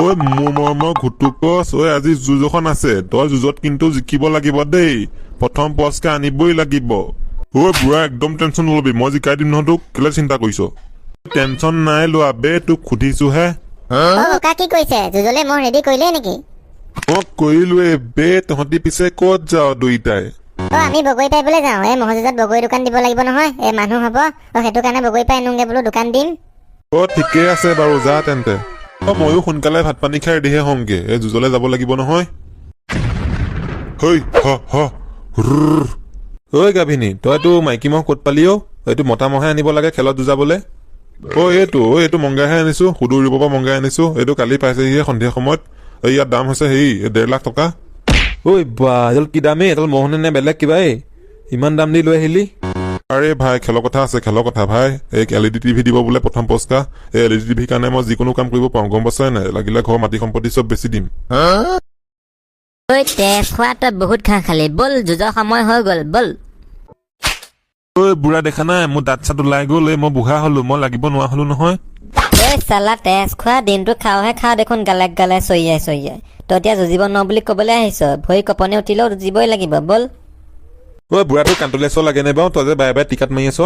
ঐ মোৰ মৰমৰ ঘুটুকচ, ঐ আজি যুঁজ এখন আছে, তই যুঁজত কিন্তু জিকিব লাগিব দেই, প্ৰথম পুৰস্কাৰ আনিবই লাগিব। ঐ বুঢ়া, একদম টেনচন নলবি, মই জিকাই দিম নহয় তোক, কেলে চিন্তা কৰিছ? টেনচন নাই লোৱা বে, তোক সুধিছোহে। অ ককা, কি কৰিছে? যুঁজলে মই ৰেডি কৰিলেই নেকি? অ কৰিলোৱে বে। তহঁতি পিছে ক'ত যাৱ দুইটাই? অ আমি বগৰী পাৰিবলৈ যাওঁ। এই ম'হ যুঁজত বগৰী দোকান দিব লাগিব নহয়, এই মানুহ হ'ব। অ সেইটো কাৰণে বগৰী পাই আনোগে বোলো, দোকান দিম। অ ঠিকে আছে বাৰু, যা তেন্তে। অ ময়ো সোনকালে ভাত পানী খাই ৰেডিহে হ'মগে, এই যুঁজলে যাব লাগিব নহয়। হৈ হ হ ৰুৰ। ঐ গাভিনী, তইতো মাইকী ম'হ ক'ত পালি? অ এইটো মতা ম'হে আনিব লাগে খেলত যুঁজাবলে। অ এইটো মংগাইহে আনিছো, সুদূৰ ইউৰোপৰ পৰা মংগাই আনিছো। এইটো কালি পাইছেহিহে সন্ধিয়া সময়ত। এই ইয়াত দাম হৈছে হেৰি 1.5 লাখ টকা। ঐ বা, এইডাল কি দামেই? এইডাল ম'হ নে বেলেগ কিবা? এই ইমান দাম দি লৈ আহিলি? আৰে ভাই, খেলৰ কথা আছে, খেলৰ কথা ভাই। এই এলইডি টিভি দিব বোলে প্ৰথম পুৰস্কাৰ। এই এলইডি টিভিৰ কাৰণে মই যিকোনো কাম কৰিব পাৰোঁ, গম পাইছাই নাই? লাগিলে ঘৰ মাটি সম্পত্তি চব বেছি দিম। ঐ তেজ খোৱা, তই বহুত ঘাঁহ খালি, ব'ল, যুঁজৰ সময় হৈ গ'ল, ব'ল। ঐ বুঢ়া, দেখা নাই মোৰ দাঁত চাত ওলাই গ'ল? এই মই বুঢ়া হলো, মই লাগিব নোৱাৰা হলো নহয়। ঐ চালা তেজ খোৱা, দিনটো খাওঁহে খাওঁ দেখোন গালে গালে চৰিয়াই চৰিয়াই, তই এতিয়া যুঁজিব নোৱাৰো বুলি ক'বলৈ আহিছ? ভৰি কঁপনি উঠিলেও যুঁজিবই লাগিব, ব'ল। ঐ বুঢ়া, তোৰ কাণতলীয়া চৰ লাগে নে বাৰু? তই যে বাৰে বাৰে টিকাত মাৰি আছ।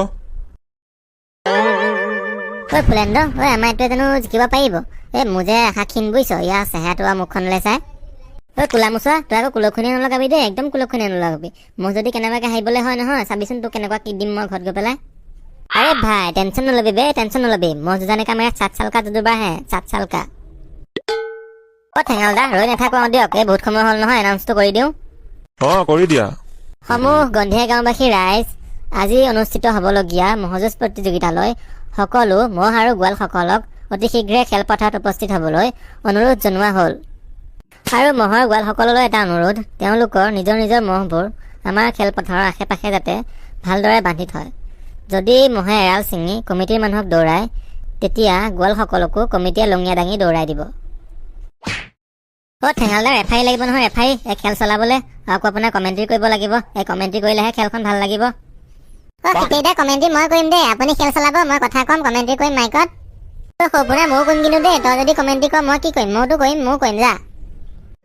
ঐ ফুলেন্দ্ৰ, ঐ আমাৰ এইটোৱে জানো জিকিব পাৰিব? এই মোৰ যে আশা ক্ষীণ বুজিছ, ইয়াৰ চেহেৰাটো আৰু মুখখনলৈ চাই। ঐ কোলা মোচোৱা, তই আকৌ কুলক্ষণীয়া নলগাবি দেই, একদম কুলক্ষণীয়া নলগাবি। মই যদি কেনেবাকৈ হাৰিবলৈ হয় নহয়, চাবিচোন তোক কেনেকুৱা কি দিম মই ঘৰত গৈ পেলাই। আৰে ভাই, টেনচন নলবি বে, টেনচন নলবি। মই যুঁজানে কামেৰে 7 साल का तजुर्बा है, 7 साल का। অ ঠেঙাল দা, ৰৈ নাথাকো আৰু দিয়ক, এই বহুত সময় হ'ল নহয়, এনাউন্সটো কৰি দিওঁ। অ কৰি দিয়া। সমূহ গন্ধিয়া গাঁওবাসী ৰাইজ, আজি অনুষ্ঠিত হ'বলগীয়া ম'হযুঁজ প্ৰতিযোগিতালৈ সকলো ম'হ আৰু গোৱালসকলক অতি শীঘ্ৰে খেলপথাৰত উপস্থিত হ'বলৈ অনুৰোধ জনোৱা হ'ল। আৰু ম'হৰ গোৱালসকললৈ এটা অনুৰোধ, তেওঁলোকৰ নিজৰ নিজৰ ম'হবোৰ আমাৰ খেলপথাৰৰ আশে পাশে যাতে ভালদৰে বান্ধি থয়। যদি ম'হে এৰাল ছিঙি কমিটিৰ মানুহক দৌৰায়, তেতিয়া গোৱালসকলকো কমিটিয়ে লঙিয়া দাঙি দৌৰাই দিব। অ' ঠেঙালদা, ৰেফাৰী লাগিব নহয়, ৰেফাৰী, এই খেল চলাবলৈ। আকৌ আপোনাৰ কমেণ্ট্ৰি কৰিব লাগিব, এই কমেণ্ট্ৰি কৰিলেহে খেলখন ভাল লাগিব। অ' দা, কমেণ্ট্ৰি মই কৰিম দেই, আপুনি খেল চলাব, মই কথা ক'ম, কমেণ্ট্ৰি কৰিম মাইকত। অ' সপোনা, ময়ো কৰিম কিন্তু দেই, তই যদি কমেণ্ট্ৰি কৰ মই কি কৰিম? ময়ো কৰিম, ময়ো কৰিম যা।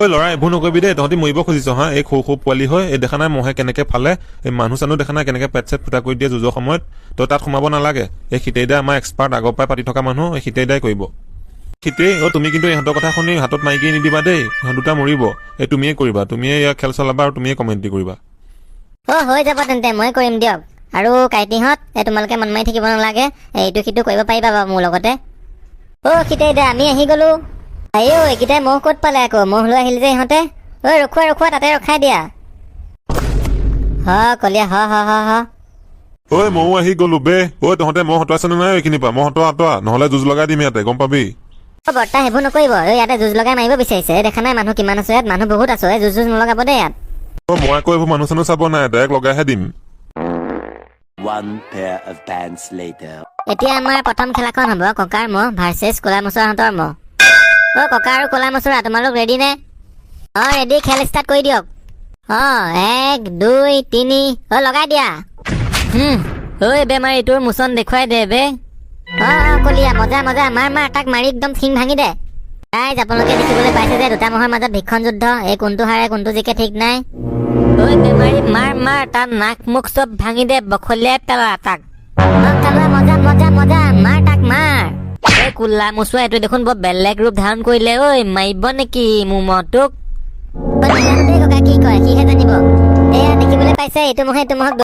ঐ ল'ৰা, এইবোৰ নকৰিবি দেই, তহঁতি মৰিব খুজিছ হা? এই সৰু সৰু পোৱালি হয়, এই দেখা নাই মহে কেনেকে ফালে? এই মানুহ চানুহ দেখা নাই কেনেকে পেট চেট ফুটা কৰি দিয়ে যুঁজৰ সময়ত? তই তাত সোমাব নালাগে। এই সীতেইদা আমাৰ এক্সপাৰ্ট, আগৰ পৰাই পাতি থকা মানুহ, এই সীতেইদাই কৰিব। সীতেই অ, তুমি কিন্তু ইহঁতৰ কথা শুনি হাতত মাইকি নিদিবা দেই, ইহঁত দুটা মৰিব। এই তুমিয়ে কৰিবা, তুমিয়ে ইয়াৰ খেল চলাবা আৰু তুমিয়ে কমেণ্ট্ৰি কৰিবা। অ' হৈ যাব তেন্তে, মই কৰিম দিয়ক। আৰু কাইটিহঁত, এই তোমালোকে মন মাৰি থাকিব নালাগে, এই ইটো সিটো কৰিব পাৰিবা বাৰু মোৰ লগতে। অ' সীতেই দা, আমি আহি গ'লো। আইঅ, এইকেইটাই ম'হ ক'ত পালে আকৌ? ম'হ লৈ আহিল যে ইহঁতে। ঐ ৰখোৱা ৰখোৱা, তাতে ৰখাই দিয়া। হ কলীয়া, হ হ হ হ। ঐ ময়ো আহি গ'লো বে। ঐ তহঁতে মহ হতুৱাইছে নাই এইখিনিৰ পৰা? মহ হতোৱা হতোৱা, নহ'লে যুঁজ লগাই দিম ইয়াতে, গম পাবি। অ বৰ্তা, সেইবোৰ নকৰিব। এই ইয়াতে যুঁজ লগাই মাৰিব বিচাৰিছে। এই দেখা নাই মানুহ কিমান আছে ইয়াত? মানুহ বহুত আছে, এই যুঁজ যুঁজ নলগাব দেই ইয়াত। অ মই আকৌ এইবোৰ মানুহ চানুহ চাব নাই, ডাইৰেক্ট লগাইহে দিম। One pair of pants later. এতিয়া আমাৰ প্ৰথম খেলাখন হ'ব ককাৰ ম'হ ভাৰ্চেছ ক'লা মচুৰাহঁতৰ ম'হ। অ ককা আৰু ক'লা মচুৰা, তোমালোক ৰেডি নে? অ ৰেডি, খেল ষ্টাৰ্ট কৰি দিয়ক। অ 1, 2, 3, অ লগাই দিয়া। ঐ বেমাৰী, তোৰ মোচন দেখুৱাই দে বে। অ অ কলীয়া, মজা মজা, মাৰ মাৰ তাক, মাৰি একদম শিং ভাঙি দে। ৰাইজ, আপোনালোকে দেখিবলৈ পাইছে যে দুটা ম'হৰ মাজত ভীষণ যুদ্ধ। এই কোনটো হাৰে কোনটো জিকে ঠিক নাই। ঐ বেমাৰী, মাৰ মাৰ, তাৰ নাক মুখ চব ভাঙি দে, বখলিয়াই পেলা তাক। অ কালুৱা, মজা মজা মজা, মাৰ তাক মাৰ। ঐ কোলা মোচোৱা, এইটো দেখোন বৰ বেলেগ ৰূপ ধাৰণ কৰিলে। ঐ মাৰিব নেকি মোৰ ম'হটোক? নাজানো দেই ককা, কি কয় সিহে জানিব। এয়া দেখিবলৈ পাইছে, এইটো মহে এইটো মহক